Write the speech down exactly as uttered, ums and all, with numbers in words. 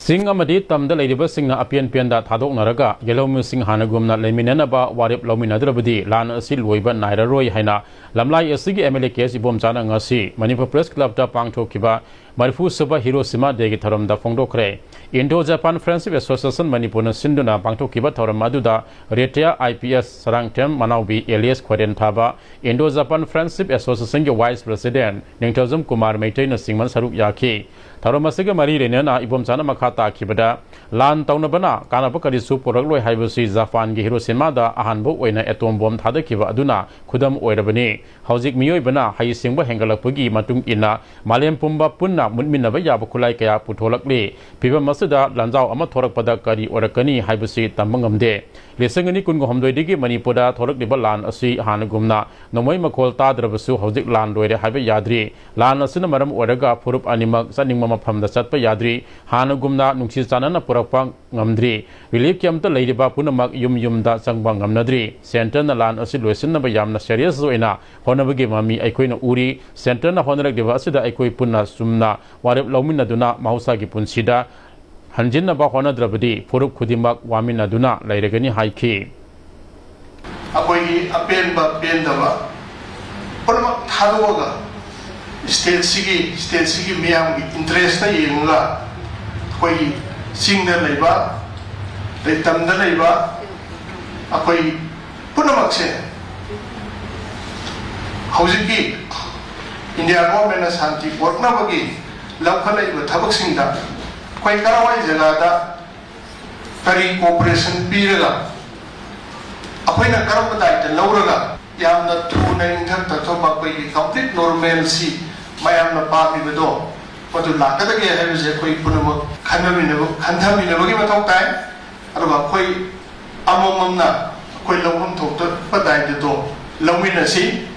ꯆꯤꯡ ꯑꯃꯗꯤ ꯇꯝꯗ ꯂꯩꯔꯤꯕꯁꯤꯡꯅ ꯑꯄꯦꯟ ꯄꯦꯟꯗ ꯊꯥꯗꯣꯛꯅꯔꯒ ꯌꯦꯜꯍꯧꯃꯤꯁꯤꯡ ꯍꯥꯟꯅꯒꯨꯝꯅ ꯂꯩꯃꯤꯟꯅꯅꯕ ꯋꯥꯔꯦꯞ ꯂꯧꯃꯤꯟꯅꯗ꯭ꯔꯕꯗꯤ ꯂꯥꯟ ꯑꯁꯤ ꯂꯣꯏꯕ ꯅꯥꯏꯔꯔꯣꯏ ꯍꯥꯏꯅ ꯂꯝꯂꯥꯏ ꯑꯁꯤꯒꯤ ꯑꯦꯝ ꯑꯦꯜ ꯑꯦ ꯀꯦ ꯑꯦꯁ ꯏꯕꯣꯝꯆꯥꯅ ꯉꯁꯤ ꯃꯅꯤꯄꯨꯔ ꯄ꯭ꯔꯦꯁ ꯀ꯭ꯂꯕꯇ ꯄꯥꯡꯊꯣꯛꯈꯤꯕ ꯃꯔꯤꯐꯨ ꯁꯨꯕ ꯍꯤꯔꯣꯁꯤꯃꯥ ꯗꯦꯒꯤ ꯊꯧꯔꯝꯗ ꯐꯣꯡꯗꯣꯛꯈ꯭ꯔꯦ꯫ ꯏꯟꯗꯣ ꯖꯄꯥꯟ ꯐ꯭ꯔꯦꯟꯁꯤꯞ ꯑꯦꯁꯣꯁꯤꯌꯦꯁꯟ ꯃꯅꯤꯄꯨꯔꯅ ꯁꯤꯟꯗꯨꯅ ꯄꯥꯡꯊꯣꯛꯈꯤꯕ ꯊꯧꯔꯝ ꯑꯗꯨꯗ retired I P S Sarangthem Manaobi alias Khwairenthaba, Indo Japan friendship ꯑꯦꯁꯣꯁꯤꯌꯦꯁꯟꯒꯤ ꯋꯥꯏꯁ ꯄ꯭ꯔꯦꯁꯤꯗꯦꯟꯠ ꯅꯤꯡꯊꯧꯖꯝ ꯀꯨꯃꯥꯔ ꯃꯩꯇꯩꯅꯆꯤꯡꯕꯅ ꯁꯔꯨꯛ ꯌꯥꯈꯤ꯫ ꯊꯧꯔꯝ ꯑꯁꯤꯒ ꯃꯔꯤ ꯂꯩꯅꯅ ꯏꯕꯣꯝꯆꯥꯅ ꯃꯈꯥ ꯇꯥꯈꯤꯕꯗ, ꯂꯥꯟ ꯇꯧꯅꯕꯅ ꯀꯥꯟꯅꯕ ꯀꯔꯤꯁꯨ ꯄꯨꯔꯛꯂꯣꯏ ꯍꯥꯏꯕꯁꯤ ꯖꯄꯥꯟꯒꯤ ꯍꯤꯔꯣꯁꯤꯃꯥꯗ ꯑꯍꯥꯟꯕ ꯑꯣꯏꯅ ꯑꯦꯇꯣꯝ ꯕꯣꯝ ꯊꯥꯗꯈꯤꯕ ꯑꯗꯨꯅ ꯈꯨꯗꯝ ꯑꯣꯏꯔꯕꯅꯤ꯫ ꯍꯧꯖꯤꯛ ꯃꯤꯑꯣꯏꯕꯅ ꯍꯩꯁꯤꯡꯕ ꯍꯦꯟꯒꯠꯂꯛꯄꯒꯤ ꯃꯇꯨꯡ ꯏꯟꯅ ꯃꯥꯂꯦꯝ ꯄꯨꯝꯕ ꯄꯨꯟꯅ ꯃꯨꯠꯃꯤꯟꯅꯕ ꯌꯥꯕ ꯈꯨꯠꯂꯥꯏ ꯀꯌꯥ ꯄꯨꯊꯣꯛꯂꯛꯂꯤ꯫ ꯐꯤꯚꯝ ꯑꯁꯤꯗ ꯂꯥꯟꯖꯥꯎ ꯑꯃ ꯊꯣꯔꯛꯄꯗ ꯀꯔꯤ ꯑꯣꯏꯔꯛꯀꯅꯤ ꯍꯥꯏꯕꯁꯤ ꯇꯝꯕ ꯉꯝꯗꯦ꯫ ꯂꯤꯁꯤꯡ ꯑꯅꯤ ꯀꯨꯟꯒ ꯍꯨꯝꯗꯣꯏꯗꯒꯤ ꯃꯅꯤꯄꯨꯔꯗ ꯊꯣꯔꯛꯂꯤꯕ ꯂꯥꯟ ꯑꯁꯤ ꯍꯥꯟꯅꯒꯨꯝꯅ ꯅꯣꯡꯃꯩ ꯃꯈꯣꯜ ꯇꯥꯗ꯭ꯔꯕꯁꯨ ꯍꯧꯖꯤꯛ ꯂꯥꯟ ꯂꯣꯏꯔꯦ ꯍꯥꯏꯕ ꯌꯥꯗ꯭ꯔꯤ꯫ ꯂꯥꯟ ꯑꯁꯤꯅ ꯃꯔꯝ ꯑꯣꯏꯔꯒ ꯐꯨꯔꯨꯞ ꯑꯅꯤꯃꯛ ꯆꯠꯅꯤꯡꯕ ꯃꯐꯝꯗ ꯆꯠꯄ ꯌꯥꯗ꯭ꯔꯤ꯫ ꯍꯥꯟꯅꯒꯨꯝꯅ ꯅꯨꯡꯁꯤ ꯆꯥꯟꯅꯅ ꯄꯨꯔꯛꯄ ꯉꯝꯗ꯭ꯔꯤ꯫ ꯔꯤꯂꯤꯐ ꯀꯦꯝꯞꯇ ꯂꯩꯔꯤꯕ ꯄꯨꯝꯅꯃꯛ ꯌꯨꯝ ꯌꯨꯝꯗ ꯆꯪꯕ ꯉꯝꯅꯗ꯭ꯔꯤ꯫ ꯁꯦꯟꯇꯔꯅ ꯂꯥꯟ ꯑꯁꯤ ꯂꯣꯏꯁꯤꯟꯅꯕ ꯌꯥꯝꯅ ꯁꯦꯔꯤꯌꯁ ꯑꯣꯏꯅ ꯍꯣꯠꯅꯕꯒꯤ ꯃꯃꯤ ꯑꯩꯈꯣꯏꯅ ꯎꯔꯤ꯫ ꯁꯦꯟꯇꯔꯅ ꯍꯣꯠꯅꯔꯛꯂꯤꯕ ꯑꯁꯤꯗ ꯑꯩꯈꯣꯏ ꯄꯨꯟꯅ ꯆꯨꯝꯅ ꯋꯥꯔꯦꯞ ꯂꯧꯃꯤꯟꯅꯗꯨꯅ ꯃꯍꯧꯁꯥꯒꯤ ꯄꯨꯟꯁꯤꯗ ꯍꯟꯖꯤꯟꯅꯕ ꯍꯣꯠꯅꯗ꯭ꯔꯕꯗꯤ ꯐꯨꯔꯨꯞ ꯈꯨꯗꯤꯡꯃꯛ ꯋꯥꯃꯤꯟꯅꯗꯨꯅ ꯂꯩꯔꯒꯅꯤ ꯍꯥꯏꯈꯤ꯫ ꯑꯩꯈꯣꯏꯒꯤ ꯑꯄꯦꯟꯕ ꯄꯦꯟꯗꯕ ꯄꯨꯝꯅꯃꯛ ꯊꯥꯗꯣꯛꯑꯒ ꯁ꯭ꯇꯦꯠꯁꯤꯒꯤ, ꯁ꯭ꯇꯦꯠꯁꯤꯒꯤ ꯃꯤꯌꯥꯝꯒꯤ ꯏꯟꯇꯔꯦꯁꯇ ꯌꯦꯡꯉꯒ ꯑꯩꯈꯣꯏꯒꯤ ꯆꯤꯡꯗ ꯂꯩꯕ, ꯑꯗꯩ ꯇꯝꯗ ꯂꯩꯕ ꯑꯩꯈꯣꯏ ꯄꯨꯝꯅꯃꯛꯁꯦ ꯍꯧꯖꯤꯛꯀꯤ ꯏꯟꯗꯤꯌꯥ ꯒꯣꯔꯃꯦꯟꯅ ꯁꯥꯟꯇꯤ ꯄꯨꯔꯛꯅꯕꯒꯤ ꯂꯧꯈꯠꯂꯛꯏꯕ ꯊꯕꯛꯁꯤꯡꯗ ꯑꯩꯈꯣꯏ ꯀꯔꯥꯏꯋꯥꯏ ꯖꯒꯥꯗ ꯀꯔꯤ ꯀꯣꯑꯣꯄꯔꯦꯁꯟ ꯄꯤꯔꯒ ꯑꯩꯈꯣꯏꯅ ꯀꯔꯝꯕ ꯗꯥꯏꯇ ꯂꯧꯔꯒ ꯌꯥꯝꯅ ꯊꯨꯅ ꯏꯪꯊ ꯇꯛꯊꯣꯛꯄ ꯑꯩꯈꯣꯏꯒꯤ ꯀꯝꯄ꯭ꯂꯤꯠ ꯅꯣꯔꯃꯦꯜꯁꯤ ꯃꯌꯥꯝꯅ ꯄꯥꯝꯃꯤꯕꯗꯣ ꯃꯗꯨ ꯂꯥꯛꯀꯗꯒꯦ ꯍꯥꯏꯕꯁꯦ ꯑꯩꯈꯣꯏ ꯄꯨꯝꯅꯃꯛ ꯈꯟꯊꯃꯤꯟꯅꯕ, ꯈꯟꯊꯃꯤꯟꯅꯕꯒꯤ ꯃꯊꯧ ꯇꯥꯏ꯫ ꯑꯗꯨꯒ ꯑꯩꯈꯣꯏ ꯑꯃꯃꯝꯅ ꯑꯩꯈꯣꯏ ꯂꯧꯐꯝ ꯊꯣꯛꯄ ꯗꯥꯏꯇꯗꯣ ꯂꯧꯃꯤꯟꯅꯁꯤ꯫